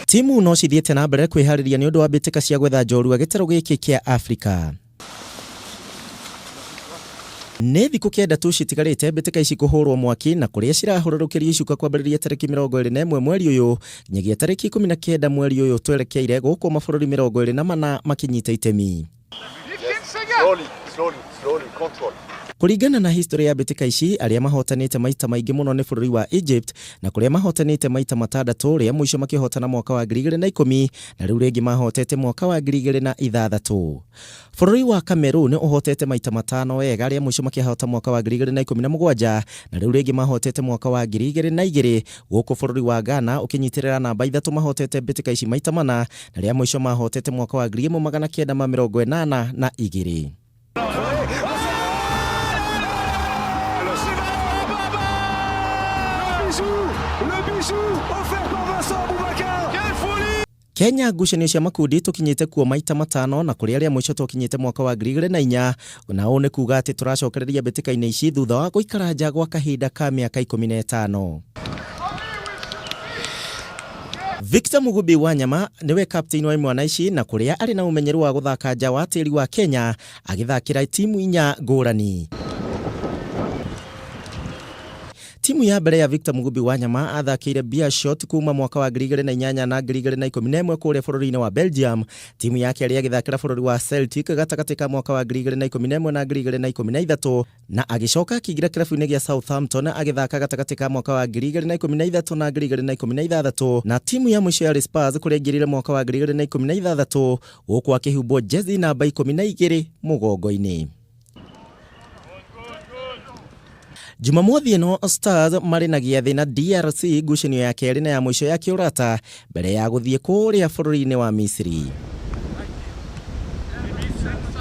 Timu no cithiĩte na mbere kwĩharĩria nĩ ũndũ wa mbĩtĩka cia gwetha njorua gĩtarũ gĩkĩ kĩa Afrika. Nĩ thikũ kenda tu citigarĩte mbĩtĩka ici kũhũrwo mwaki na kũrĩa cirahũrũrũkĩrio icuka kwambĩrĩria tarĩki 21 mweri ũyũ nginyagia tarĩki 19 mweri ũyũ twerekeire, gũkũ mabũrũri 24 makĩnyita itemi. Slowly, slowly, slowly, control. Kũringana na history ya mbĩtĩka ici, arĩa mahotanĩte maita maingĩ mũno nĩ bũrũri wa Egypt, na kũrĩa mahotanĩte maita matandatũ, rĩa mũico makĩhotana mwaka wa 2010 na rĩu rĩngĩ mahotete mwaka wa 2006. Bũrũri wa Cameroon ũhotete maita matano wega, rĩa mũico makĩhota mwaka wa 2017 na rĩu rĩngĩ mahotete mwaka wa 2002, gũkũ bũrũri wa Ghana ũkĩnyitĩrĩra namba ithatũ mahotete mbĩtĩka ici maita mana na rĩa mũico mahotete mwaka wa 1982. Le bijou offert par Vincent Aboubakar. Quelle folie! Kenya ngucanio cia makundi tũkinyĩte kuo maita matano na kũrĩa rĩa mũico twakinyĩte mwaka wa 2004, na ũũ nĩ kuga atĩ tũracokereria mbĩtĩka-inĩ ici thutha wa gũikara nja gwa kahinda ka mĩaka 15. Victor Mugubi Wanyama nĩwe captain wa imwana ici na kũrĩa arĩ na ũmenyeru wa gũthaka nja wa tĩri wa Kenya agĩthakĩra timu inya ngũrani. Timu ya mbere ya Victor Mugubi Wanyama athakĩire Beerschot kuma mwaka wa 2008 na 2011 kũrĩa bũrũri-inĩ wa Belgium. Timu ya kerĩ agĩthakĩra bũrũri wa Celtic gatagatĩ ka mwaka wa 2011 na 2013 na agĩcoka akĩingĩra kĩrabu-inĩ gĩa Southampton agĩthaka gatagatĩ ka mwaka wa 2013 na 2016, na timu ya mũico yarĩ Spurs kũrĩa aingĩrire mwaka wa 2016 gũkũ akĩhumbwo jezi namba 12 mũgongo-inĩ. Jumamothi ĩno Stars marĩ na gĩathĩ na DRC ngucanio ya kerĩ na ya mũico ya kĩũrata mbere ya gũthiĩ kũrĩa bũrũri-inĩ wa Misiri.